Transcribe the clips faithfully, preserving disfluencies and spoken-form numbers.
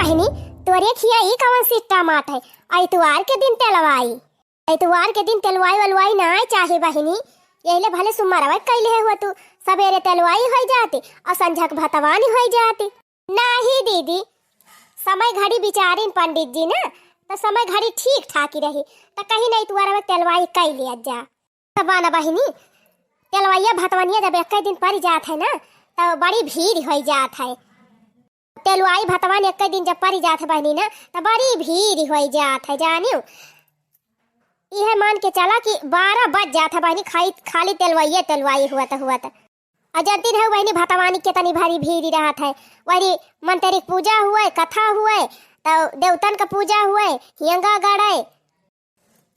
बहिनी, तोरे खिया ई कवन सिट्टा माट है? इतवार के दिन तेलवाई, इतवार के दिन तेलवाई वलवाई नाय चाहे बहिनी। यहिले भले सुम्मरवा कइले है हुआ तू, सबेरे तेलवाई होइ जाती और संझक भतवानी होइ जाती। नाही दीदी, समय घड़ी बिचारिन पंडित जी ना, तो समय घड़ी ठीक ठाक ही रही, तो कहीं नहीं इतवार तेलवाई कइ लिया जा। तब ना बहिनी, तेलवैया भतवनिया जब एक दिन परि जात है ना, तो बड़ी भीड़ होइ जात है। तेलवाई भतवन एक दिन जब परि जात है बहिनी ना, तो बड़ी भीड़ होइ जात है, जानियो। इहे मान के चला कि बारह बज जात है बहिनी, खाई, खाली तेलवैया तेलवाई हुआ तो हुआ तो। और जानती रहे बहिनी, भतवानी के तनी भारी भीड़ रहत है। वही मंत्री के पूजा हुए, कथा हुए, तो देवतन का पूजा हुए, हियंगा गड़े,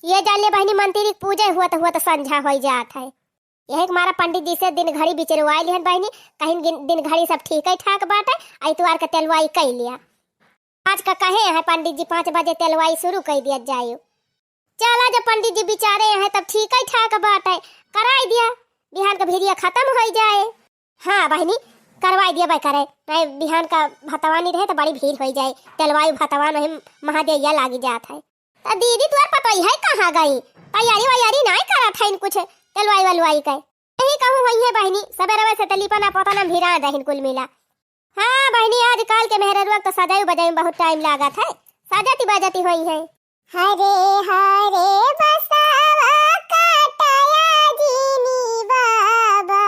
ये जान ले बहिनी, मंत्री के पूजा हुआ तो हुआ तो संझा होइ जात है। यही के मारा पंडित जी से दिन घड़ी बिचरवाई लिहन बहिनी, कहीं दिन, दिन घड़ी सब ठीक है ठाक बाटे, आ इतवार के तेलवाई कइ लिया। आज का कहे हैं पंडित जी, पाँच बजे तेलवाई शुरू कइ दिया जाए। चला, जब पंडित जी बिचारे हैं तब ठीक है ठाक बाटे, कराई दिया, बिहान का भिरिया खत्म होइ जाए। हाँ बहिनी, करवाई दिया भाई करे, नहीं बिहान का भतवानी रहे तो बड़ी भीड़ होइ जाए, तेलवाई भतवान वही महादेव या लागी जात है। तो दीदी, तोर पतोहिया कहाँ गई? तैयारी वैयारी नाय करत हइन कुछ तेलवाई वलवाई के। यही कहूँ हुई है बहिनी, सबेरवे से तलीपा ना पता ना भिरा दहिन कुल मिला। हाँ बहिनी, आजकल के मेहररुआ तो सजाई बजाई में बहुत टाइम लागत है, सजती बजती हुई है। हरे हरे बसवा काटया जीनी बाबा,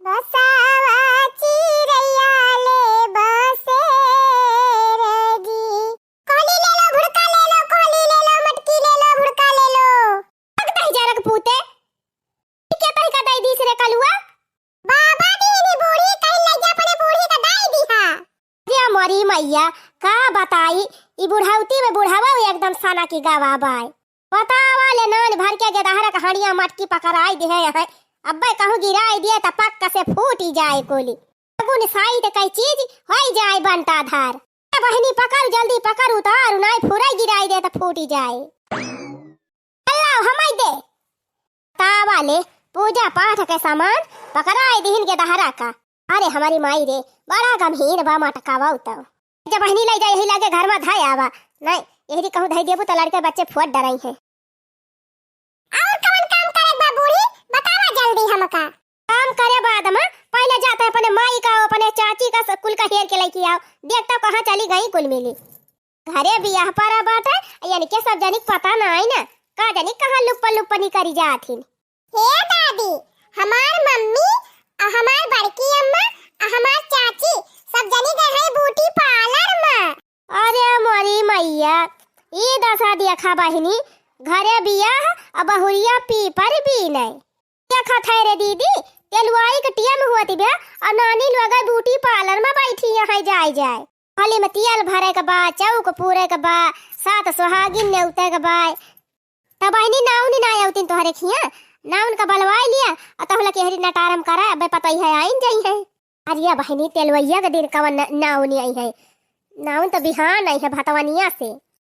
बसवा चिरैया ले बसेर जी। कोहली ले लो, भुड़का ले लो, कोहली ले लो, मटकी ले लो, भुड़का ले लो। पक दही जरक पूते, के तही का दई दीस रे कलुआ? बाबा दीनी बूढ़ी, कहीं ले जा अपने बूढ़ी का दई दीहा। अरे मोरी मैया, का बताई, ई बुढ़ौती में बुढ़ावा एकदम सना की गवा बाय। बतावा ले, नान भर के गेदहरा का हंडिया मटकी पकड़ाई दिहे हैं। अब्बे कहूँ गिराई दिए त पक्का से फूटी जाए कोली। अगुन साई ते कई चीज होई जाए बंटा धार। ए बहिनी पकड़, जल्दी पकड़, उतार, नाई फुराई गिराई दे त फूटी जाए। अल्लाह हमाई दे। तावा ले, पूजा पाठ के सामान पकड़ाई दिहिन गेदहरा का। अरे हमारी माई रे, बड़ा गंभीर बा मटकावा उताओ। जब बहिनी लाई जा यही लागे घर में धाय आवा। नहीं, यही कहूँ धाई देबू त लड़के बच्चे फुट डराई हैं। और कवन काम करे बा बूढ़ी, बतावा जल्दी हमका। काम करे बाद में पहले जाते अपने माई का, अपने चाची का, सब कुल का हेर के लेके आओ। देखता कहाँ चली गई कुल मिली। घरे बियाह परा बाटे, यानी के सब जनिक पता ना आई ना, का जनिक कहाँ लुप्पा लुप्पा निकरी जाथिन। हे दादी, हमार मम्मी, आ हमार बड़की अम्मा, आ हमार चाची, सब जनी गए हैं ब्यूटी पार्लर में। अरे मोरी मैया, ई दशा देखा बहिनी, घरे बियाह आ बहुरिया पीपर बीने। देखत है रे दीदी, तेलुआई के टियम हुअत बा, और नानी लोग ब्यूटी पार्लर में बैठी हैं जाए जाए। हली में तेल भरे के बा, चौक पूरे के बा, सात सुहागिन नेवते के बा। तब बहिनी नाउन ना आवतिन तोहरे खिया, नाउन का बलवाई लिया, और तहुला के हरी नटारम करा, अबे पतोहिया आइन जाई है। अरे बहिनी, तेलवैया के दिन कवन न-, नाउन आई है? नाउन तो बिहान आई है भतवनिया से।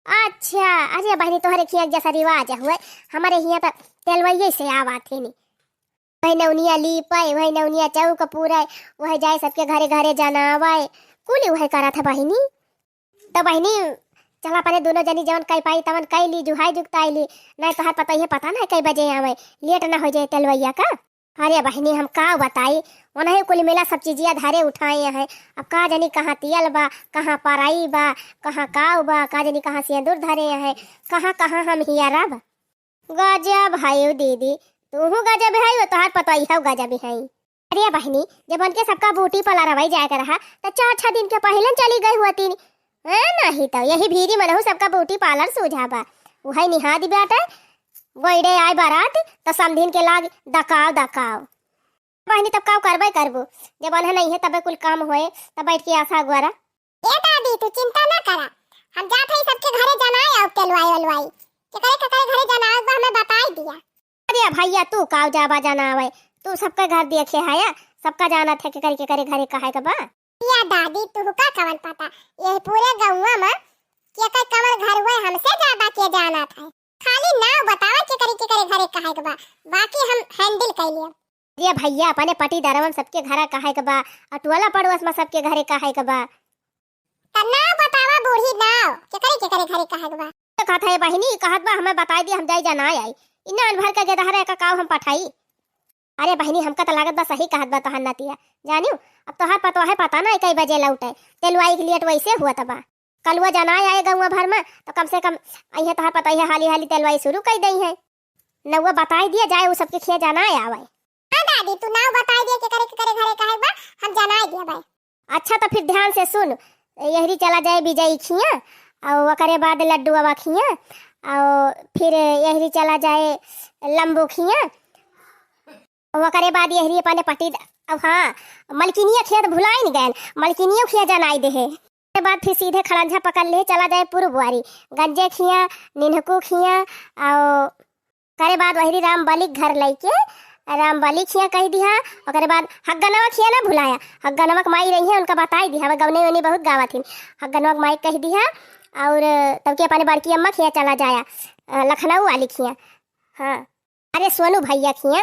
अच्छा, अरे बहिनी, तोहरे खिया जैसा रिवाज हुए, हमारे हिया तो तेलवैया से आवा थे नी। वही नौनिया लीपे, वही नौनिया चौक पूरे, वही जाए सबके घरे घरे जनावे, कुली वही करत है बहिनी। तो बहिनी, चला अपने दोनों जनी जवन कई पाई तवन कई ली, जुहाई जुगताई ली, नहीं तोहर पतोहिया पता ना कई बजे आवे, लेट ना हो जाए तेलवैया का। अरे बहिनी, हम का बताई, उन्हें कुल मिला सब चीजिया धरे उठाए हैं। अब का जानी कहाँ तियल बा, कहाँ पराई बा, कहाँ काव बा, का जानी कहाँ सिंदूर धरे हैं, कहाँ कहाँ हम हियरब। गजब है दीदी, तूहू गजब है, वो तोहार पतोहिया गजब है। अरे बहिनी, जब उनके सबका ब्यूटी पार्लर अवई जाए के रहा, तो चार छह दिन के पहले चली गई हुआ तीन। हाँ, नहीं तो यही भीरी मनहू सबका ब्यूटी पार्लर सूझा बा। उहई निहाद बाटे, गोइडे आए बारात, तो समधिन के लाग दकाव दकाव। बहिनी, तब काव करबे करबू, जब उन्हें नहीं है तबे कुल काम होए, तब बैठ के आशा गोरा। ए दादी, तू चिंता ना करा, हम जात हई सबके घरे जनाए आउब तेलवाई वलवाई। केकरे केकरे घरे जनाए बा हमें बताई दिया। अरे भैया, तू काव जाबा जनावे, तू सबके घर देखे है या, सबका जानत है केकरे केकरे घरे कहे के बा। या दादी, तू का कवन पता, ये पूरे गौवा में केकर कवन घर हुए हमसे ज्यादा के जानत है। खाली नाव बतावा केकरे केकरे घरे कहे के बा, बाकी हम हैंडल कर लिया। अरे भैया, अपने पटीदारवन सबके घरे कहे के बा, और टोला पड़ोस में सबके घरे कहे के बा। त नाव बतावा बूढ़ी, नाव। केकरे, केकरे घरे कहे के बा? तो कहत है बहिनी, कहत बा, हमें बताई दिया, हम जाई जनाए आई। इन्ना अनभर का गेदहरा का काव हम पठाई। अरे बहिनी, हमका तो लागत बा सही कहत बा तोहार नतिया। जानियो, अब तोहार पतोहे पता ना कई बजे लौटे। तेलवाई के लेट वैसे हुआ तबा। कलुआ जनाए आए गौवा भर में, तो कम से कम अइहे तोहार पतोहे हाली हाली तेलवाई शुरू कई दई है। नौवा बताई दिया जाए, उ सबके खिया जनाए आवे। हाँ दादी, तू नाव बताई दिया केकरे केकरे घरे कहे बा, हम जनाए दिया भाई। अच्छा, तो फिर ध्यान से सुन, यहरी चला जाए विजयी खिया, और ओकरे बाद लड्डू बाबा खिया, और फिर यहरी चला जाए लंबू खिया, और ओकरे बाद यहरी अपने पटी, अब हाँ, मलकिनिया खिया तो भुलाई न गए, मलकिनियो खिया जनाई दे है। ओकरे बाद फिर सीधे खड़ंझा पकड़ ले, चला जाए पूर्व वारी, गंजे खिया, निन्हकू खिया, और ओकरे बाद वहरी राम बलिक घर लइके राम बलिक हियाँ कहि दिहा। ओकरे बाद हग्गनवा खिया ना भुलाया, हग्गनवा के माई रही है, उनका बताई दिहा, गवने वने बहुत गावत हिन। हग्गनवा के माई कहि दिहा, और तब के अपने बड़की अम्मा खिया चला जाया, अ, लखनऊ वाली खिया। हाँ, अरे सोनू भैया खिया।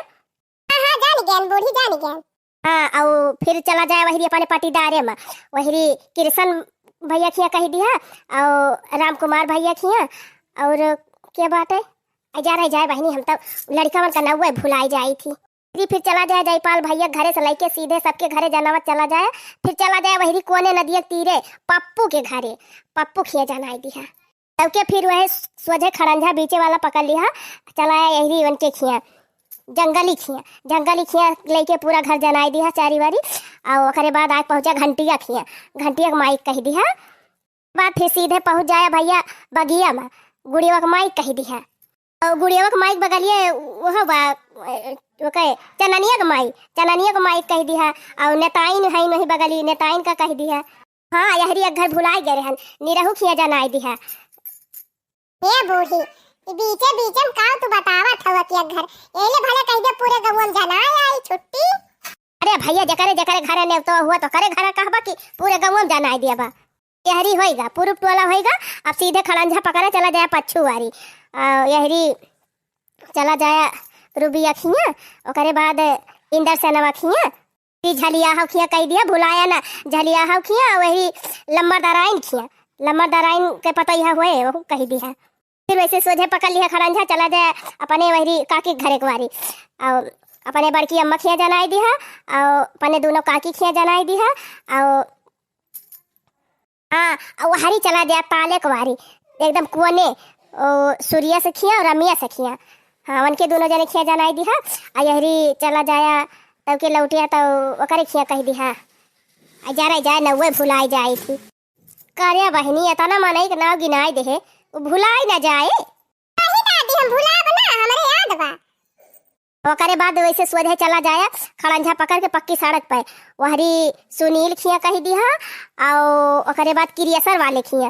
हाँ, हाँ, जान गयन बूढ़ी, जान गयन। हाँ, और फिर चला जाए वहरी अपने पटीदारे में, वहरी कृष्ण भैया खिया कहि दिहा, और राम कुमार भैया खिया, और के बाटे, आ जा रह जाए बहिनी, हम तो लड़िकवन का नौवे भुलाई जाई थी। फिर, फिर चला जाए जयपाल भैया घरे से लइके सीधे सबके घरे जनावत चला जाए। फिर चला जाए वहरी कोने नदिया के तीरे पप्पू के घरे, पप्पू खिया जनाई दिहा। तब के फिर वह सोझे खड़ंझा बीचे वाला पकड़ लिहा, चला आए यहरी उनके खिया, जंगली खिया, जंगली खिया लइके पूरा घर जनाई दिहा चारी वारी। और ओकरे बाद आके पहुँचा घंटिया खिया, घंटिया के माई कहि दिहा। बाद फिर सीधे पहुँच जाए भैया बगिया में, गुड़िया के माई कहि दिहा। और गुड़िया के माई के बगलिए वह बा, ओके, चननिया के माई, चननिया के माई कहि दिहा। और नेताइन है वही बगली, नेताइन का कहि दिहा। हाँ, यहरी एक घर भुलाई गए रहन, निरहू खिया जनाई दिहा। ए बूढ़ी, ई बीचे बीचे में का तू बतावत हवा कि एक घर, एले भले कहि दे पूरे गौवा में जनाए आई छुट्टी। अरे भैया, जकरे जकरे घरे नेवतो हुआ तो करे घरे कहबा कि पूरे गौवा में जनाए दिया बा। यहरी होइगा, पूरब टोला होइगा, अब सीधे खड़ंझा पकड़े चला जाए पच्छू वारी। आ, यहरी चला जाए रूबिया खिया, ओकरे बाद इंदर सेनवा खिया, फिर झलिया हव खिया कहि दिहा, भुलाया ना, झलिया हव खिया, वही लंबरदाराइन खिया, लंबरदाराइन के पतोहिया हुए, वहू कहि दिहा। फिर वैसे सोझे पकड़ लिहा खड़ंझा, चला जाए अपने वहरी काकी के घरे के वारी, और अपने बड़की अम्मा खिया जनाई दिहा, और अपने दोनों काकी खिया जनाई दिहा, और हाँ, और वहरी चला जाए ताले के वारी, एकदम कोने, ओ, सूर्या से खिया और रमिया से खिया। हाँ, उनके दोनों जने खिया जनाई दिहा, आ यहरी चला जाया, तब के लौटिया तो ओकरे खिया कहि दिहा। आ जा रह जाए, नौवे भुलाई जाई थी। करे बहिनी, एतना मनई के नाव गिनाई देहे, उ भुलाई ना जाए। नहीं दादी, हम भुलाब ना, हमरे याद बा। ओकरे बाद वैसे सोझे चला जाया, खड़ंझा पकड़ के पक्की सड़क पे, वहरी सुनील खिया कहि दिहा, और ओकरे बाद किरियसर वाले खिया,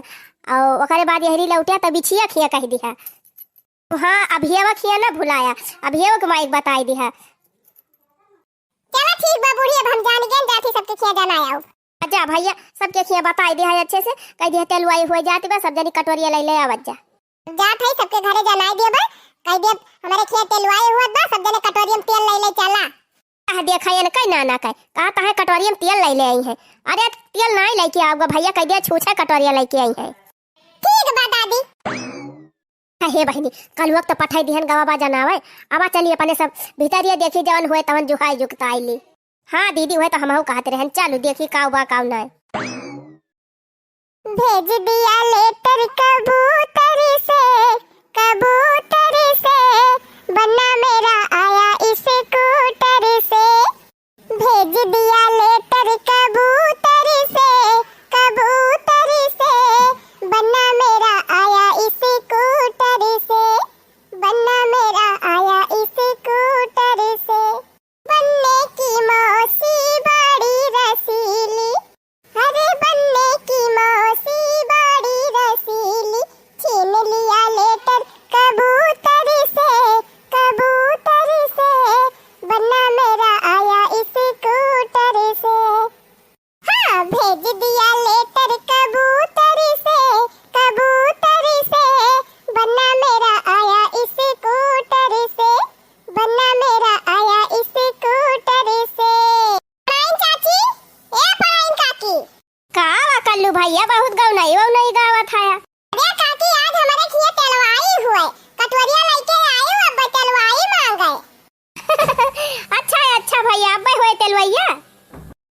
और ओकरे बाद यहरी लौटिया तब बिछिया खिया कहि दिहा। हाँ, अभियवा खिया ना भुलाया, अभियवा के माइक बताई दिहा। चला ठीक बा बूढ़ी, अब हम जान गए, जाती सबके खिया जाना आओ। अच्छा भैया, सबके खिया बताई दिहा अच्छे से, कहि दिहा तेलवाई हो जाती बा, सब जनी कटोरिया ले ले आवत जा। जात है सबके घरे जनाई दिया बा, कहि दिया हमरे खिया तेलवाई हुआ बा, सब जने कटोरिया में तेल ले ले चला। आह, देखा ये न कई नाना कहे, कहा तहे कटोरिया में तेल ले ले आई है। अरे तेल नहीं लेके आओगा भैया, कहि दिया छूछे कटोरिया लेके आई है। ठीक बा दादी। हे बहिनी, कलुआ के तो पठाई दिहन गवा बा जनावे। आवा चली अपने सब भीतरिया देखी जवन हुए तवन जुहाई जुगताई ली। हाँ दीदी, हुए तो हमहू कहत रहन, चलू देखी काउ बा काउ नाय। भेज दिया लेटर कबूतर से, कबूतर से, बन्ना मेरा आया स्कूटर से। भेज दिया लेटर कबूतर से, कबूतर से, बन्ना मेरा आया स्कूटर से, बन्ना मेरा आया स्कूटर से। बन्ने की मौसी बड़ी रसीली, अरे बन्ने की मौसी बड़ी रसीली, छीन लिया लेटर कबूतर से, कबूतर से, बन्ना मेरा आया स्कूटर से। हाँ, भेज दिया लेटर कबूतर से, कबूतर से, बन्ना मेरा आया स्कूटर से, बन्ना मेरा आया स्कूटर से। पराइन चाची, ए पराइन काकी। का बा लू भइया बहुत गौनई वौनई गावत है। अरे काकी, आज हमरे खिया तेलवाई हुए, कटोरिया लइके आयु, अब तेलवाई मांगे। अच्छा, अच्छा भइया, अब होए तेलवइया।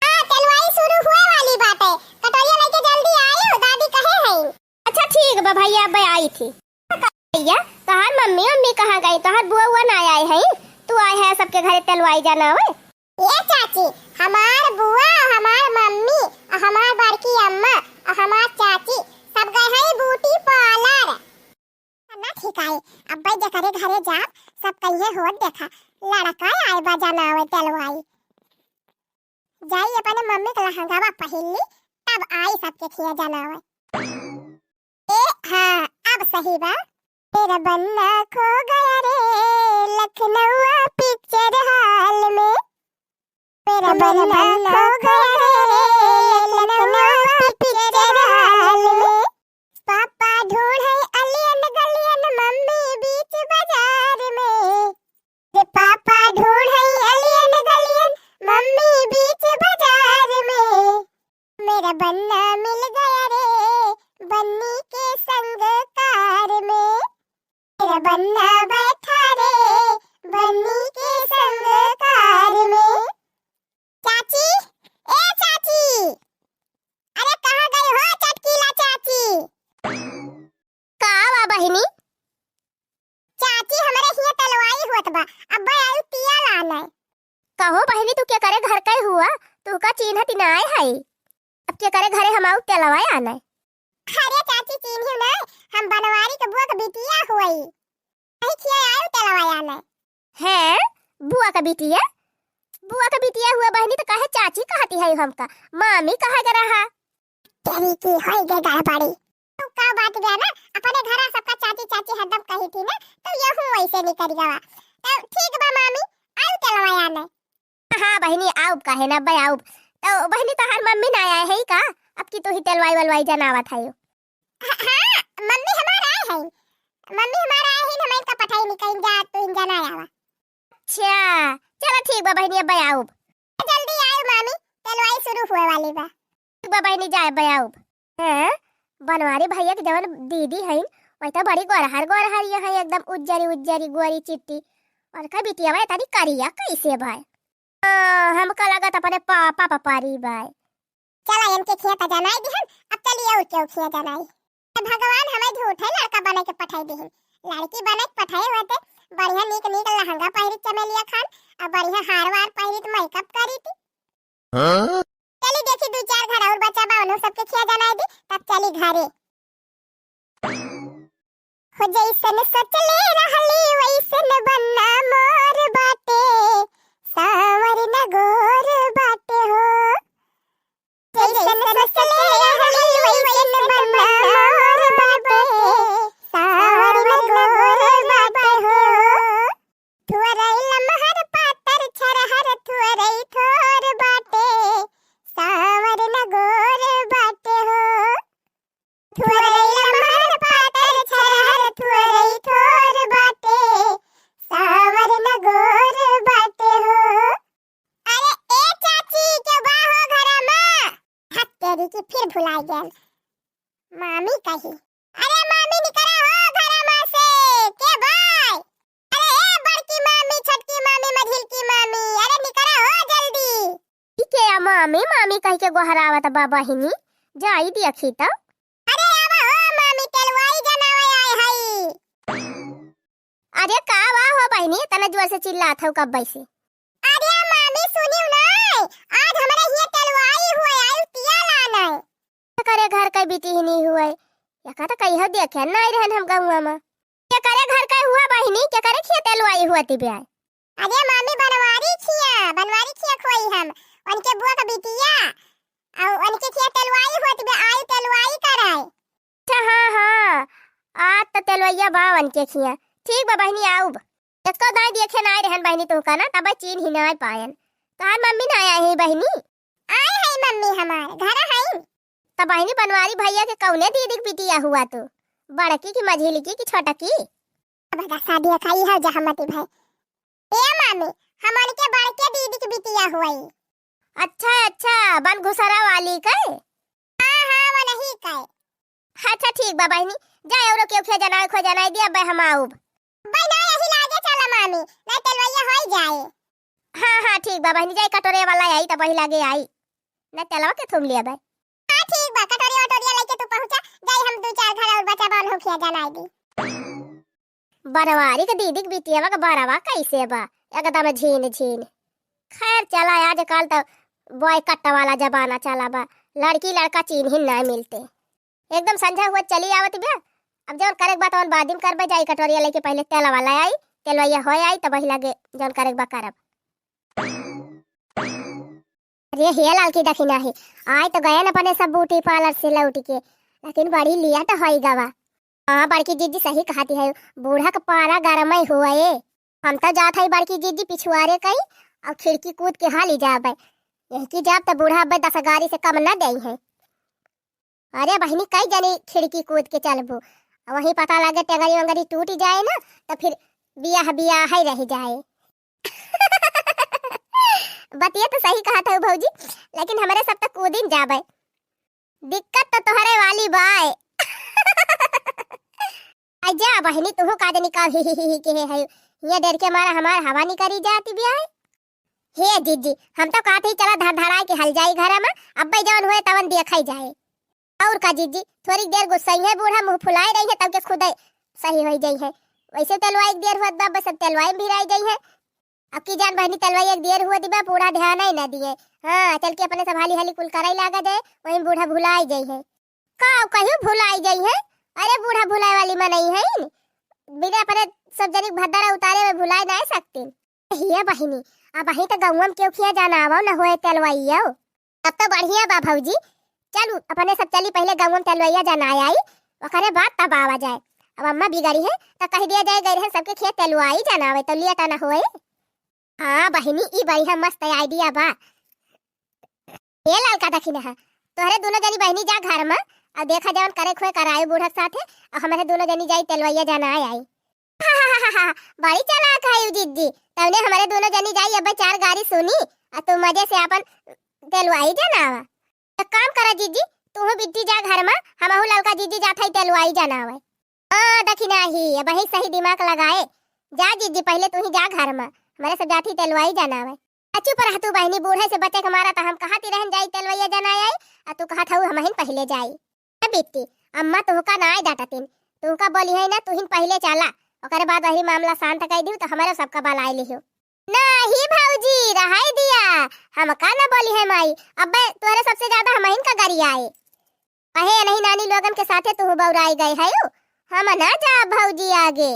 हाँ, तेलवाई शुरू हुए वाली बाटे, कटोरिया लइके जल्दी आयु, दादी कहे हैं। अच्छा ठीक बा भइया, अब आई थी। भइया, तोहार मम्मी उम्मी कहाँ गई? तोहार बुआ उआ ना आए हैं? तू आए है सबके घरे तेलवाई जनावे। ए चाची, हमार बुआ, हमार मम्मी, हमार बड़की अम्मा, हमार चाची, सब गए हैं ब्यूटी पार्लर। ना ठीक आए, अब जेकरे घरे जाब, सब कहिए होत देखा, लड़का आए बा जनावे तेलवाई। जाई अपने मम्मी के लहंगावा पहिन ली, तब आई सबके खिया जनावे। ए हाँ, अब सही बा। मेरा बन्ना खो गया रे लखनऊ पिक्चर हॉल में। मेरा बन्ना खो गया रे लखनऊ पिक्चर हॉल में। पापा ढूंढे अलियन गलियन मम्मी बीच बाजार में। रे पापा ढूंढे अलियन गलियन मम्मी बीच बाजार में। मेरा बन्ना मिल गया रे बन्नी के संग कार में। मेरा बन्ना बैठा रे बन्नी के संग कार में। चाची, ए चाची, अरे कहाँ गई हो चटकीला चाची? का बा बहिनी? चाची, हमरे हियाँ तेलवाई होत बा, अब्बे आयु तिया लाने। कहो बहिनी, तू केकरे घर के हुआ? तू का चीन्हत नाय है। अब केकरे घरे हम आउ तेलवाई आने? अरे चाची, चीन्हियो नाय, हम बनवारी के बुआ के बिटिया हुई। कहीं खिया आयु तेलवाई आने। हैं? बुआ के बिटिया? बुआ के बिटिया हुआ बहिनी, तो काहे चाची कहती है हमका? मामी कहा के रहा। तेरी की होई गे गड़बड़ी। तू का बात बे ना, अपने घरा सबका चाची चाची हरदम कही थी ना, तो यहू वैसे निकल गवा। तो ठीक बा मामी, आयु तेलवाई आने। हाँ बहिनी, आउब काहे ना बे, आउब। तो बहिनी, तोहार मम्मी ना आए है का? अब की तू ही तेलवाई वलवाई जनावत है। हाँ, हाँ, मम्मी हमार आए है, मम्मी हमार आए है, हम इनका पठाई नहीं कहीं जा, तू इन जना आवा। अच्छा, चला ठीक बा बहिनी, अब आउब। जल्दी आयु मामी, तेलवाई शुरू हुए वाली बा। ठीक बा बहिनी, जाए बे आउब। हैं, बनवारी भैया के जवन दीदी हईन, वही तो बड़ी गोरहर गोरहर ये है, एकदम उज्जरी उज्जरी गोरी चिट्टी। और का बिटिया भाई तनी करिया कैसे भाई? आ, हमका लगत अपने पापा पपारी भाई। चला इनके खिया त जनाई दिहन, अब चलिए और क्यों खिया जनाई। भगवान हमें झूठे लड़का बने के पठाई दिहिन। लड़की बने के पठाए होते, बढ़िया नीक नीक लहंगा पहिरी चमेलिया खान, और बढ़िया हार वार पहिरी त मेकअप करी थी। हाँ? चली देखी दू चार घर और बचा बा, उन्हों सबके खिया जनाई दी, तब चली घरे। हो जैसन सोचले रहली वैसन बन्ना मोर बाटे, साँवर न गोर बाटे हो। जैसन सोचले रहली वैसन बन्ना मोर बाटे, साँवर न गोर बाटे हो। थुअरई लमहर पातर छरहर थुअरई थोर बाटे, साँवर न गोर बाटे हो। थुअरई लमहर पातर छरहर थुअरई थोर बाटे, साँवर न गोर बाटे हो। अरे ए चाची, के बा हो घरा मा? हत तेरी की, फिर भुलाई गैल। मामी कही, अरे मामी निकरा हो घरा मा से, के बाय? अरे ए बड़की मामी, छोटकी मामी, मझिलकी मामी, अरे निकरा हो जल्दी। ई के आ मामी, मामी कह के गोहरावत बा बहिनी, जाई देखी त। अरे आवा हो मामी, तेलवाई जनावे आए हई। अरे का बा हो बहिनी, इतना जोर से चिल्लात हौ कब्बे से? अरे मामी सुनियो नाय, आज हमरे हिये तेलवाई हुए आयु तिया लाने। केकरे घर के बिटिहनी हुए, एका त कहियो देखे नाय रहन हम गौवा मा। केकरे घर के हुआ बहिनी, केकरे खिया तेलवाई हुआ तिबे आय? अरे मामी बनवारी खिया, बनवारी खिया खोई हम, उनके बुआ का बिटिया, और उनके खिया तेलवाई हुआ तिबे आयु तेलवाई कराए। अच्छा, हाँ, हाँ, आज त तेलवैया बा उनके खिया। ठीक बा बहिनी, आउब। एको दाई देखे नाय रहन बहिनी तुहका ना, तब चीन्ही नाय पायन। तोहार मम्मी ना आए है बहिनी? आए है मम्मी हमार, घर है। त बहिनी बनवारी भैया के कौने दीदी के बिटिया हुआ तू? बड़की की, मझिलकी की, छोटकी? अब दसा दिया खाई है जहमती भाई। ए मामी, हम उनके बड़के दीदी के बिटिया हुई। अच्छा, अच्छा, बन घुसरा वाली के? हाँ, हाँ, ठीक बा बहिनी, जाए औरो केहू के जनाए खो जनाए दिया, अब्बे हम आउब। अब्बे ना, यही लागे चला मामी, ना तेलवैया होई जाए। हाँ, हाँ, ठीक बा बहिनी, जाए कटोरे वाला आई, तब वही लागे आई, ना तेलवा के थूम लिया भाई। हाँ, ठीक बा, कटोरिया वटोरिया लेके तू पहुँचा, जाई हम दू चार घर और बचा बन हो खिया जनाई दी। बनवारी के दीदी के बिटिया के बरवा कैसे बा, एकदम झीन झीन। खैर चला, आजकल तो बॉयकट वाला जमाना चला बा, लड़की लड़का चीन्हिन ना मिलते। एकदम संझा हुआ चली आवत बा, अब जौन करे के बा तौन बाद में करबे, जाई कटोरिया लेके पहले तेलवा ले आई, तेलवैया हो आई तब वही लगे जौन करे के बा करब। अरे हे लाल की दखिना है, आए तो गए न अपने सब ब्यूटी पार्लर से लौट के, लेकिन बड़ी लिया तो होई गवा। हाँ, बड़की जीजी सही कहती है, बूढ़ा के पारा गरम ही हुए। हम तो जात है बड़की जीजी पिछुआरे कई, और खिड़की कूद के हाली जाबे। यही की जाब तो बूढ़ा अब्बे दस गारी से कम न दे है। अरे बहिनी, कई जनी खिड़की कूद के चलबू, और वहीं पता लगे टेंगरी वंगरी टूट जाए ना, तो फिर बियाह बियाह ही रह जाए। बतिया तो सही कहत हऊ भौजी, लेकिन हमरे सब तो कूदिन जाबे। दिक्कत तो तोहरे वाली बाय। आई जा बहिनी, तुहू का जनी का ही ही ही ही के है, ये डर के मारा हमार हवा निकरी जाती भी है। हे जीजी, हम तो कहत ही चला धड़ धड़ाए के हल जाई घर में, अब्बे जवन हुए तवन देखई जाए। और का जीजी, थोड़ी देर गुस्सई है बूढ़ा, मुँह फुलाए रही है, तब के खुदे सही होई जाई है। वैसे तेलवाई के देर हुआ बा, बस अब तेलवाई में भिराई जाई है। अब की जान बहिनी, तेलवाई एक देर हुआ दिबा, बूढ़ा ध्यान ही ना दिए। हाँ, चल के अपने सब हाली हाली कुल कराई लागा जाए, वहीं बूढ़ा भुलाई जाई है। का कहियो भुलाई जाई है? अरे बूढ़ा भुलाए वाली मनई है, बिना अपने सब जनी भद्दरा उतारे में भुलाए ना सकती। हिया बहिनी, अब अही तो गौवा में केहू खिया जाना आवो न होए तेलवाइयो। तब तो बढ़िया बा भौजी, चलू अपने सब चली पहले गौवा में तेलवाइया जाना आई, ओकरे बाद तब आवा जाए। अब अम्मा बिगड़ी है तो कह दिया जाए गए रहे सबके खेत तेलवाई जाना आवे तो लेट ना होए। हाँ बहिनी, ई बढ़िया मस्त आइडिया बा। ए ललका दखिना है, तोहरे दोनों जनी बहिनी जा घर में, और देखा जवन करे खोए कराए बूढ़ा के साथे, और हमारे दोनों जनी जाई तेलवैया जनाए आई। बड़ी चालाक है यू जिज्जी, तवने हमारे दोनों जनी जाई अब चार गारी सुनी, और तू मजे से अपन तेलवाई जनावा। एक काम करा जिज्जी, तू बिट्टी जा घर में, हमहू ललका जिज्जी जात है तेलवाई जनावे। हाँ, दखिना ही, अब ही सही दिमाग लगाए। जा जिज्जी, पहले तू ही जा घर में, हमारे सब जात ही तेलवाई जनावे। आ चुप रह तू बहिनी, बूढ़े से बचे के मारा त हम कहती रहन जाई तेलवैया जनाए आई, आ तू कहत हऊ हमहिन पहिले जाई। ए बिट्टी, अम्मा तुहका ना आए डांटतिन, तुहका बोली है ना, तुहिन पहिले चला, ओकरे बाद वही मामला शांत कर दियो तो हमारे सबका बलाए लियो। नहीं भौजी, रहाई दिया, हमका ना बोली है माई, अब्बे तोहरे सबसे ज्यादा हमहिन का गरियाए। अहे नहीं नानी लोगन के साथे तू बौराई गए है, हम ना जा भौजी आगे।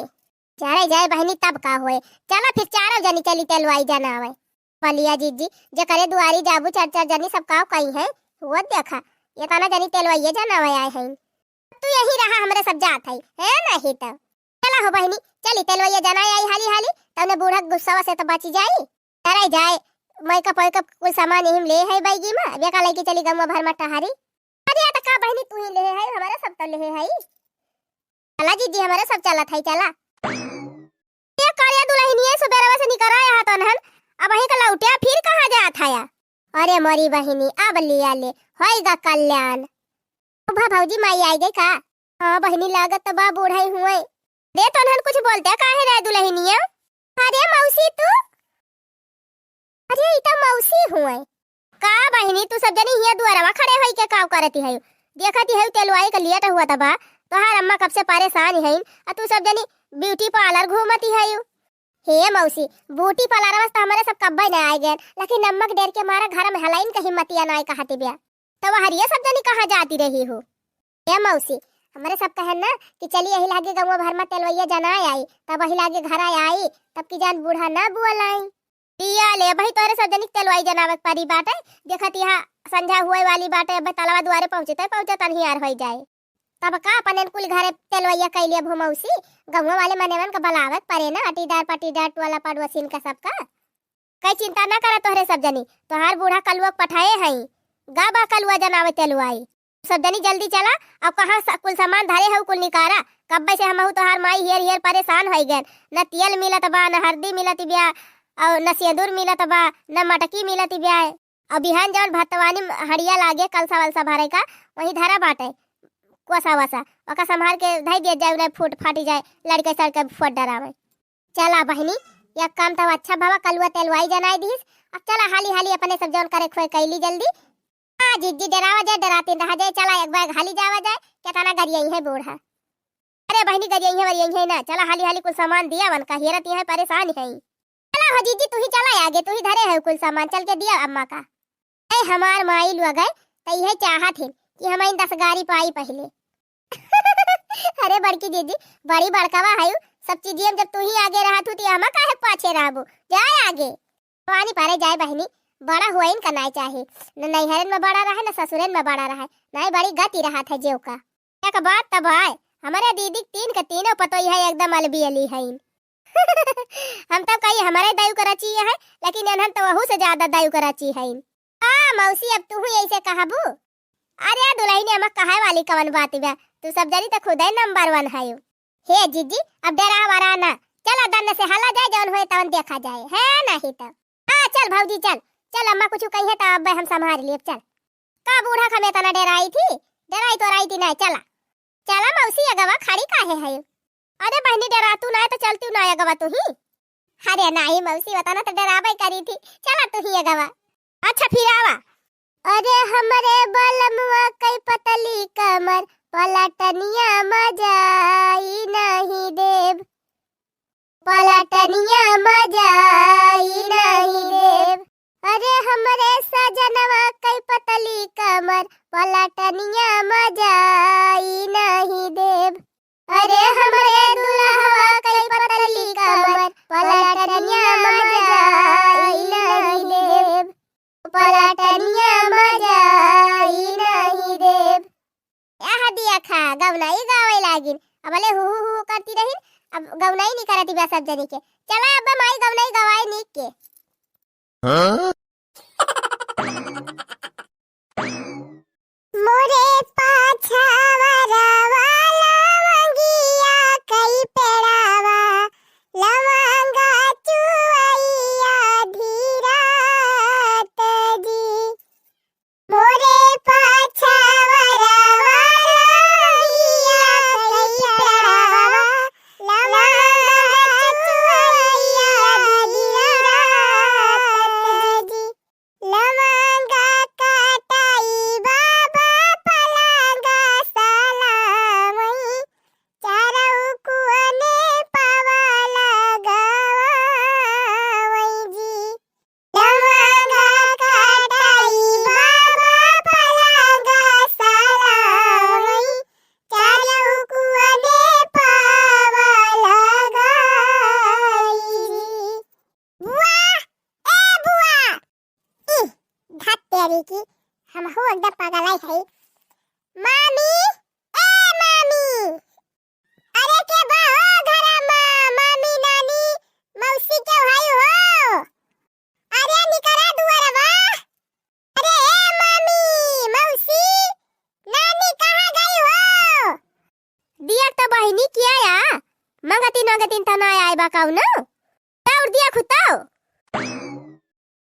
चले जाए बहिनी, तब का होए, चला फिर चारों जनी चली तेलवाई जनावे। बलिया जिज्जी, जेकरे दुआरी जाबू चार चार जनी सब काव कई है, वो देखा, ये तना जनी तेलवाइये जनावे आए हैं। तू यही रहा, हमरे सब जात है, है नहीं तो। चला हो बहिनी, चली तेलवाइये जनाए आई हाली हाली, तने बूढ़ा गुस्सा से तो बची जाई। चले जाए, मेकअप वेकअप कुल सामान यही में ले है बैगी में, बेका लेके चली गमुआ भर में टहारी। अरे, या त का बहिनी, तू ही लेहे है, हमारा सब तो लेहे है। चला जिज्जी, हमारा सब चलत है, चला। ये करिया दुलहिनिया सुबेरवा से निकरा है तनहन, अब वहीं का लौटिया फिर कहाँ जात है? अरे मोरी बहिनी, अब लिया ले, होइगा कल्याण। ओ भा भौजी, माई आई गई का? हाँ बहिनी, लागत तो बा बूढ़ा ही हुए। दे तनहन कुछ बोलते काहे रे दुलहिनिया? अरे मौसी तू? अरे, ई त मौसी हुए। का बहिनी, तू सब जनी हिया दुआरवा खड़े होई के काव करती है? देखती है तेलवाई के लेट हुआ तबा, तोहार अम्मा कब से परेशान है, आ तू सब जनी ब्यूटी पार्लर घूमती है। हे मौसी, ब्यूटी पार्लर बस तो हमारे सब कब्बे ना आए गए, लेकिन अम्मा के डर के मारा घर में हलाइन कहीं मतिया ना आए कहती बिया। तब हरिया सब जनी कहाँ जाती रही हो? ए मौसी, हमरे सब कहन ना कि चली यही लागे गौवा भर में तेलवैया जनाए आई, तब वही लागे घर आई, तब की जान बूढ़ा ना बुअल आई। दिया ले, अबही तोहरे सब जनी के तेलवाई जनावे के परी बाटे। देखत यहाँ संझा हुए वाली बाटे, अब तलवा दुआरे पहुँचते पहुँचत अन्हियार होई जाए। तब का अपन कुल घरे तेलवैया कैले अब हो मौसी, गौवा वाले मनेवन का बलावे के परे ना, अटीदार पटीदार टोला पड़ोसिन का सबका। कई चिंता ना करा तोहरे सब जनी, तोहार बूढ़ा कलुआ के पठाए हई, गा बा कलुआ जनावे तेलवाई। सब जनी जल्दी चला, अब कहाँ सा-, कुल सामान धरे हऊ कुल निकारा, कब्बे से हमहू तोहार माई हियर हियर परेशान होई गए, न तेल मिलत बा, न हरदी मिलत बिया, और न सेंदूर मिलत बा, न मटकी मिलत बिया। और बिहान जौन भतवानी हड़िया लागे कलसा वलसा भरे का, वहीं धरा बाटे, कोसा वसा, ओका संभार के धई दिया जाए, उन्हें फूट फाटी जाए, लड़के सड़के फुआ डरावे। चला बहिनी, एक काम तो अच्छा भवा, कलुआ तेलवाई जनाई दिहिस। अब चला हाली हाली अपने सब जौन करे खोए कैली जल्दी। हाँ जिज्जी, डरावा जाए, डरातीन रहा जाए, चला एक बार हाली जावा जाए, केतना गरियइहैं बूढ़ा। अरे बहिनी, गरियइहैं वरियइहैं ना, चला हाली हाली कुल सामान दिया वन का, हेरत हैं परेशान हैं। चला हो जिज्जी, तू ही चला आगे, तू ही धरे है कुल सामान, चल के दिया अम्मा का। ए हमार माई लोग है, त इहे चाहत है कि हम इन दस गारी पाई पहिले। अरे बड़की जिज्जी, बड़ी बड़कावा है, सब चीजियन में जब तू ही आगे रहत हू, त हम काहे पाछे रहबू? जाए आगे। पानी परे जाए बहिनी, बड़ा हुआइन का नाई चाही, न नैहरन में बड़ा रहे, न ससुरन में बड़ा रहे, नाई बड़ी गति रहत है जेव का। एक बात तब है, हमरे दीदी के तीन के तीनों पतोई है एकदम अलबी अली हईन। हम तब कही हमरे दयु के रची है, लेकिन एनहन तो वहू से ज्यादा दयु के रची हईन। आ मौसी, अब तू ही ऐसे कहबू? अरे दुल्हन, एमा कहे वाली कवन बात बा, तू सब जनी तो खुदे नंबर वन है। हे जिज्जी, अब डरा वरा ना, चला दन्न से हला जाए, जौन होए तवन देखा जाए, है नहीं तो। हाँ चल भौजी चल, चल अम्मा कुछ कही है तो अब हम संभाल लेब, चल। का बूढ़ा खमे तना डराई थी, डराई तो राई थी नहीं, चला। चला मौसी, अगवा खड़ी काहे है? अरे बहिनी, डरातू नाय तो चलतू नाय अगवा तुही। अरे नाही मौसी, वतना तो डराबे करी थी, चला तुही अगवा। अच्छा फिर आवा। अरे हमरे बलमुआ कई पतली कमर, पलटनिया मजाई नहीं देब, पलटनिया मजाई नहीं देब। अरे हमरे सजनवा कई पतली कमर, पलटनिया मजाई नहीं देब। अरे हमरे दुल्हवा कई पतली कमर, पलटनिया मजाई नहीं देब, पलटनिया मजाई नहीं देब। यह दिया खा, गवनाई गावे लागिन। अब ले हु हु हु करती रहिन, अब गवनाई नहीं करती बा सब जनी के। चला अब माई गवनाई गवाए नीक के। हाँ? मोरे पाछावरवा लवंगिया कई पेड़ावा, लवंगा चुवैया धीरात जी। मोरे पाछावरवा लवंगिया कई पेड़ावा, लवंगा चुवैया धीरात जी। लवंगा काटाई बाबा पलंगा सलामई, चारऊ कुअने पावा लगावई जी। लवंगा काटाई बाबा पलंगा सलामई, चारऊ कुअने पावा लगाई जी। बुआ, ए बुआ, ई, धत तेरी की, हमहू एकदम पगलाई है। मामी, ए मामी, अरे के बा हो घरा मा, मामी, नानी, मौसी के भाई हो? अरे निकरा दुआरवा। अरे ए मामी, मौसी, नानी कहाँ गई हो? दिया तो बहिनी किया या? मंगतिन मंगतिन तना आए बा कौनो? दौड़ दिया खुताओ।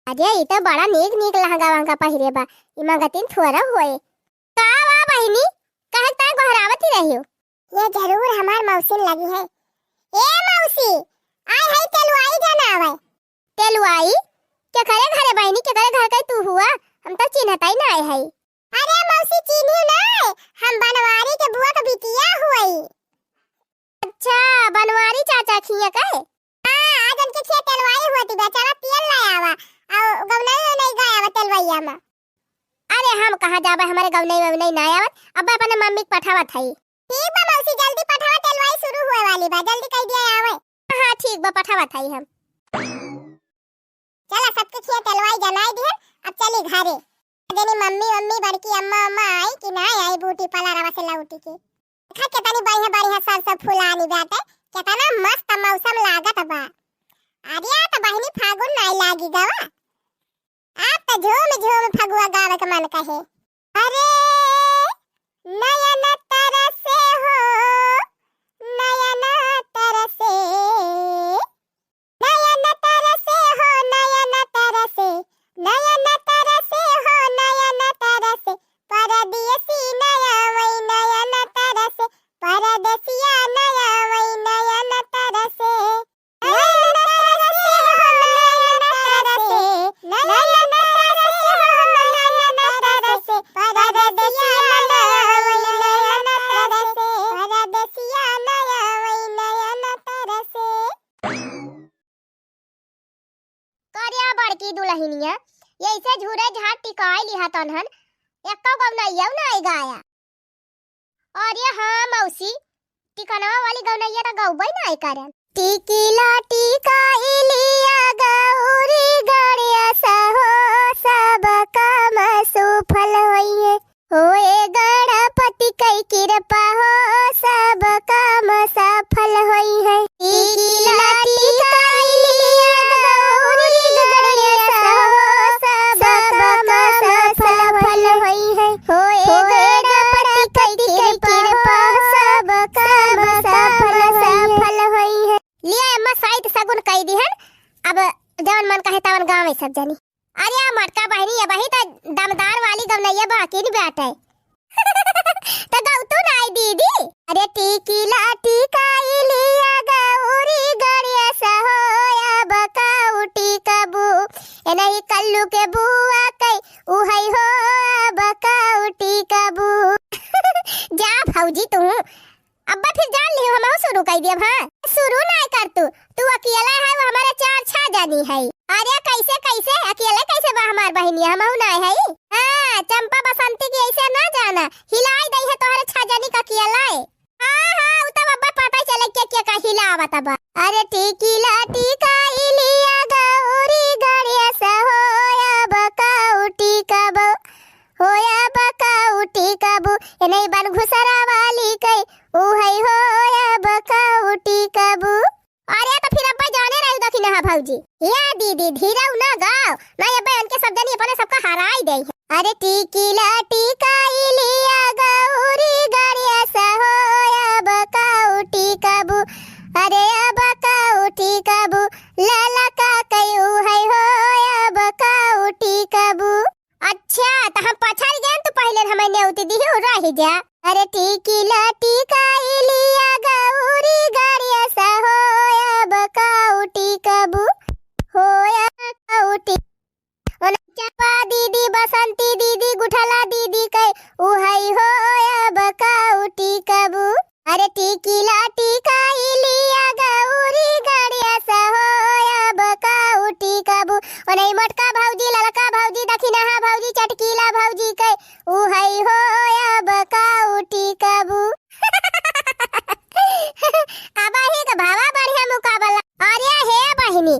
अरे, ई तो बड़ा नीक नीक लहंगा वहंगा पहिरे बा, ई मंगतिन थोड़ा होए। का बा बहिनी, कहे ताई गोहरावत ही रहियो? ये जरूर हमार मौसिन लगी है। ए मौसी, आए है तेलुआई जनावे। तेलुआई? केकरे घरे बहिनी, केकरे घर के तू हुआ? हम तो चिन्हत ही ना आए है। अरे मौसी, चिन्हियो ना, हम बनवारी के बुआ के बिटिया हुई। अच्छा, बनवारी चाचा खिया कहे? हाँ, आज उनके खेत तेलवाई हुआ थी, बेचारा तेल ले आवा, और गवनई नहीं गया आवा तेलवैया में। अरे हम कहाँ जाबे, हमारे गवनई ववनई ना आवत, अब अपने मम्मी के पठावत हई। ठीक बा मौसी, जल्दी पठावा, तेलवाई शुरू हुए वाली बा, जल्दी कह दिया आवे। हाँ ठीक बा, पठावत हई हम। चला सबके खिया तेलवाई जनाई दिहन, अब चली घरे। जनी मम्मी मम्मी बड़की अम्मा अम्मा आई कि ना आई ब्यूटी पार्लरवा से लौटी के। देखा केतनी बढ़िया बढ़िया सरसों फुलानी बाटे, केतना मस्त मौसम लागत बा। अरे आ त बहिनी फागुन नाई लागी गवा, आप त झूम झूम फगुआ गावे के मन कहे। अरे नयन तरसे हो, नयन तरसे, नयन तरसे हो, नयन तरसे, नयन तरसे हो, नयन तरसे, परदेसी नया वही नयन तउ नाहीं गाया। अरे हाँ मौसी, टिकनवा वाली गवनैया त गउबइ नाहीं करन। टिकिला टिकाइलिया गौरी गणेश हो, सब काम सुफल होइहैं। होए गणपति कइ कृपा हो, सब काम सफल होइहैं। टिकिला टिकाइलिया गौरी गणेश हो, सब काम सफल होइहैं। होए गणपति कइ कृपा हो, सब काम सफल होइहैं। लिया अम्मा, साइत सगुन कइ दिहन, अब जवन मन कहे तवन गावे सब जनी। अरे आ मोटका बहिनी, अबहीं त दमदार वाली गवनैया बाकिन बाटइ। त गउतू नाहीं दीदी। अरे टिकिला टिकाइलिया गौरी गणेश हो, अब काउ टिकबू। एनही कल्लू के बुआ कइ उहइ हो, अब काउ टिकबू। जा भौजी तू, अब्बा फिर जान लिहू, हमहू सुरू कइ देब, हाँ? सुरू नाहीं करतू, तू अकेला है, वो हमरे चार छह जनी है। अरे कइसे, कइसे? अकेले कइसे बा हमार बहिनिया, हमहू नाहीं है। हाँ, चंपा बसंती की अइसे न जाना, हिलाइ दइहैं तोहरे छह जनी का अकेला है। हाँ, हाँ, उ तब अब्बा पता चले के, के का हिलावत बा। अरे टिकिला टिकाइलिया गौरी गणेश हो, अब काउ टिकबू। होया बका उठी कबू, ए नहीं बन घुसरा वाली कई, उहई होया बका उठी कबू। अरे त फिर अब्बा जाने रही दखिनहा भौजी। या दीदी, धीरउ ना गाओ, नहीं अब्बा इनके सब जनी अपने सबका हराई देइहैं। अरे टीकी लाटी काई लिया गौरी गणेश होया बका उठी कबू। अरे बका उठी कबू, लाला का कई उहई होया बका उठी कबू। अच्छा, त हम पछड़ गएन, तू पहिले हमैं नेउती दिहू, रहि जा। अरे टीकी लाटी काई लिया गौरी गणेश होया बका उठी कबू, होया बका उठी। ओने चंपा दीदी, बसंती दीदी, गुठला दीदी कई उहई होया बका उठी कबू। अरे टीकी लाटी काई लिया गौरी गणेश होया बका उठी कबू। ओने मोटका भौजी, ललका भौजी, दखिनहा भौजी, चटकीला भौजी कई उहई होया बका उठी कबू। अबही के भावा बढ़िया मुकाबला। अरे हे बहिनी,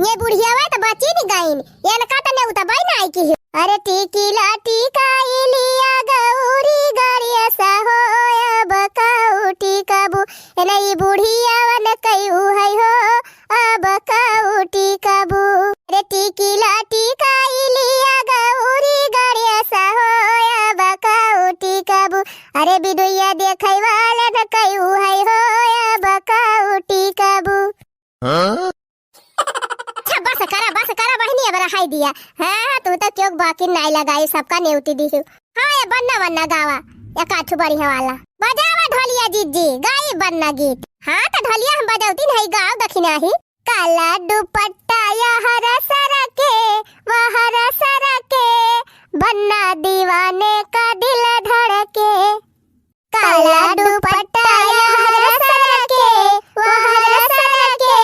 ये बुढ़ियावा त बची न गईन, इनका त नेउतबई नाई की। अरे टीकी लाटी काई लिया गौरी गणेश होया बका उठी कबू, ए नहीं बुढ़ियावन कई उहई हो, अब का उठी कबू। अरे टीकी लाटी काई लिया गौरी गणेश होया बका उठी कबू। अरे बिदुइया देखई वालन कई उहई होया बका उठी कबू। हाँ? अच्छा, बस करा, बस करा बहिनी, अब रहाई दिया। हाँ, तू त क्यों बाकी नाई लगाई, सबका नेउती दिहू। हाँ, ए बन्ना वन्ना गावा, एक आठू बढ़िया वाला। बजावा ढोलिया जिज्जी, गाई बन्ना गीत। हाँ, त ढोलिया हम बजौती नहीं, गाओ दखिनही। काला दुपट्टा यहर सरके, वहर सरके, बन्ना दीवाने का दिल धड़के। काला दुपट्टा यहर सरके, वहर सरके,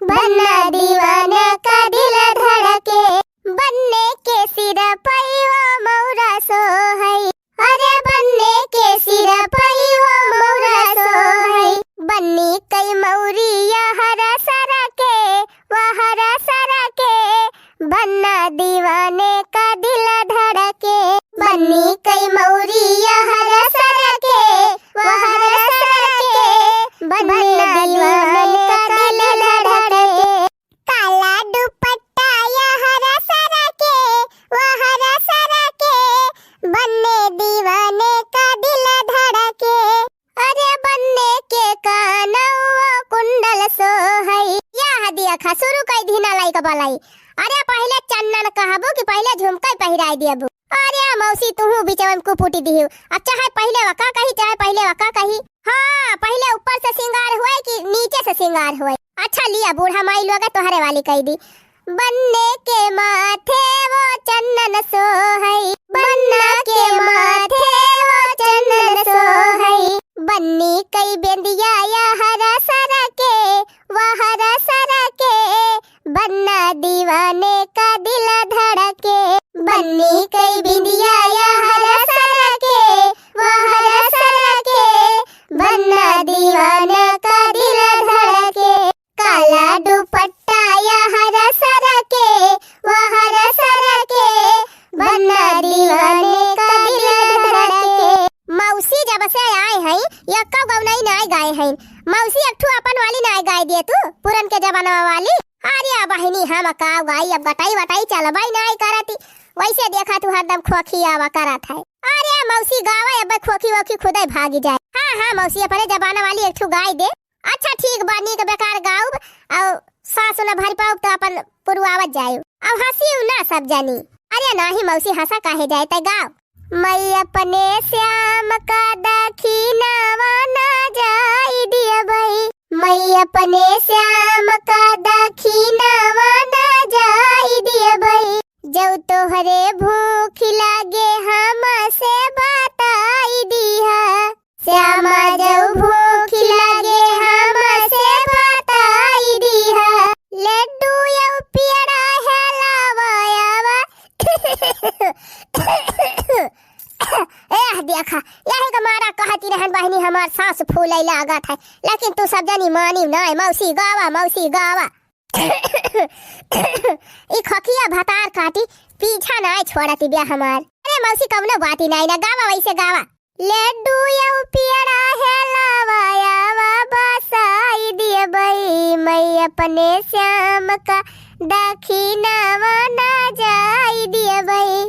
बन्ना दीवाने का दिल धड़के। बन्ने के सिर पई हो मौरा सोहई, अरे बन्ने के सिर पई हो मौरा सोहई। बन्नी कई मौरी यहर सरके, वहर सरके, बन्ना दीवाने का दिल धड़के। बन्नी कई मौरी यहर सरके, वहर सरके, बन्ना दीवाने का दिल धड़के। काला दुपट्टा यहर सरके, वहर सरके, बन्ने दीवाने का दिल धड़के। अरे बन्ने के कानवा कुंडल सोहई। या हदिया खा शुरू कई दिहिन लइका बलाई। अरे पहिले चन्नन कहबू कि पहिले झुमकई पहिराई देबू? अरे मौसी, तुहू बिचवा में कुपुटी दिहू। अब चाहे पहिले वका कही, चाहे पहिले वका कही। हाँ, पहिले ऊपर से सिंगार होए कि नीचे से सिंगार होए? अच्छा लिया, बूढ़ा माई लोग तोहरे वाली कई दी। बन्ने के माथे वो चन्नन सोहई, बन्ना के माथे वो चन्नन सोहई। बन्नी कई बेंदिया यहर सरके, वहर सरके, बन्ना दीवाने का दिल धड़के। बन्नी कई बिंदिया यहर सरके, जब से आए हैं, एक्को गवनई नाय गाए हैं। मौसी, एक ठू अपन वाली नाय गाए दिए तू, पुरन के जमाना वाली। अरे बहिनी, हम का गाई, अब गटाई वटाई चलबई नाय करती। वैसे देखा तू हरदम खोखी आवा करत है। अरे मौसी, गावा, अब खोखी वोखी खुदे भागी जाए। हाँ, हाँ मौसी, अपने जमाना वाली एक ठू गाए दे। अच्छा ठीक बा, नीक बेकार गाउब, अउ सासु न भर पाउब त अपन पुरवावत जाइब। अब हँसी ना सब जनी। अरे नाही मौसी, हँसा काहे जाए, तै गाव। मैं अपने श्याम का दखिनवा ना जाई दियबई, मैं अपने श्याम का दखिनवा ना जाई दियबई, जौ तोहरे भूख लागे हमसे बताई दिहा। श्यामा जौ भूख लागे हमसे बताई दिहा, लड्डू यौ पेड़ा हेलावा आवा। एह देखा, यही का मारा कहती रहन बहिनी, हमार साँस फूले लागत है, लेकिन तू सब जनी मानी नाय। मौसी गावा, मौसी गावा। ई खोखिया भतार काटी पीछा नाय छोड़ती बिया हमार। अरे मौसी, कौनो बाती नाय ना, गावा वैसे गावा। लड्डू यौ पेड़ा हेलावा आवा, बसाई दियबई, मैं अपने श्याम का दखिनवा ना जाई दियबई।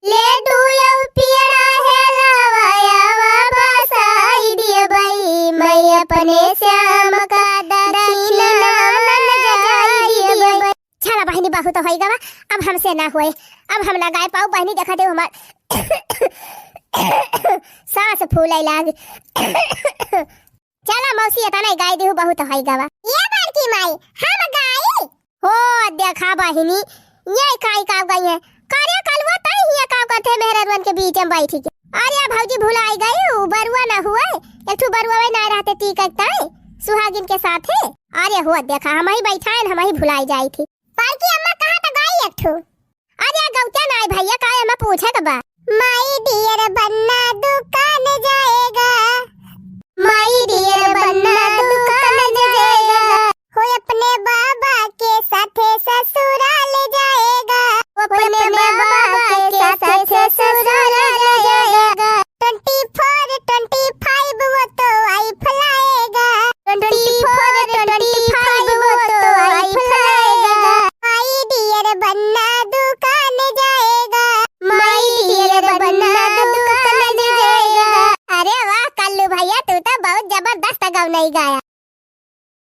लड्डू यौ पेड़ा हेलावा आवा, बसाई दियबई, मैं अपने श्याम का दखिनवा ना जाई दियबई। चला बहिनी, बहुत होइ गवा, अब हमसे ना होए, अब हम ना गाए पाउब बहिनी, देखा देउ हमार साँस फूले लाग। चला मौसी, एतना ही गाए देहु, बहुत होइ गवा। ए बड़की माई, हम गाई? हो देखा बहिनी, ये काई का गई है? करे कलुआ, तई हिया का करते मेहररुअन के बीच में बैठी के? अरे भौजी, भुलाई गई, उ बरुआ ना हुए, एक ठू बरुआ वही ना रहते ती करता है सुहागिन के साथे। अरे हो देखा, हमही बैठाएन, हमही भुलाई जाई थी। बड़की अम्मा, कहा त गाई एक ठू। अरे गौते नाय भैया, का एमा पूछे के बा? My dear बन्ना दुकान जाएगा, my dear बन्ना दुकान जाएगा, हो अपने बाबा के साथे ससुराल जाएगा, अपने बाबा के साथे ससुराल जाएगा। Twenty four twenty five वो तो wife लाएगा, twenty four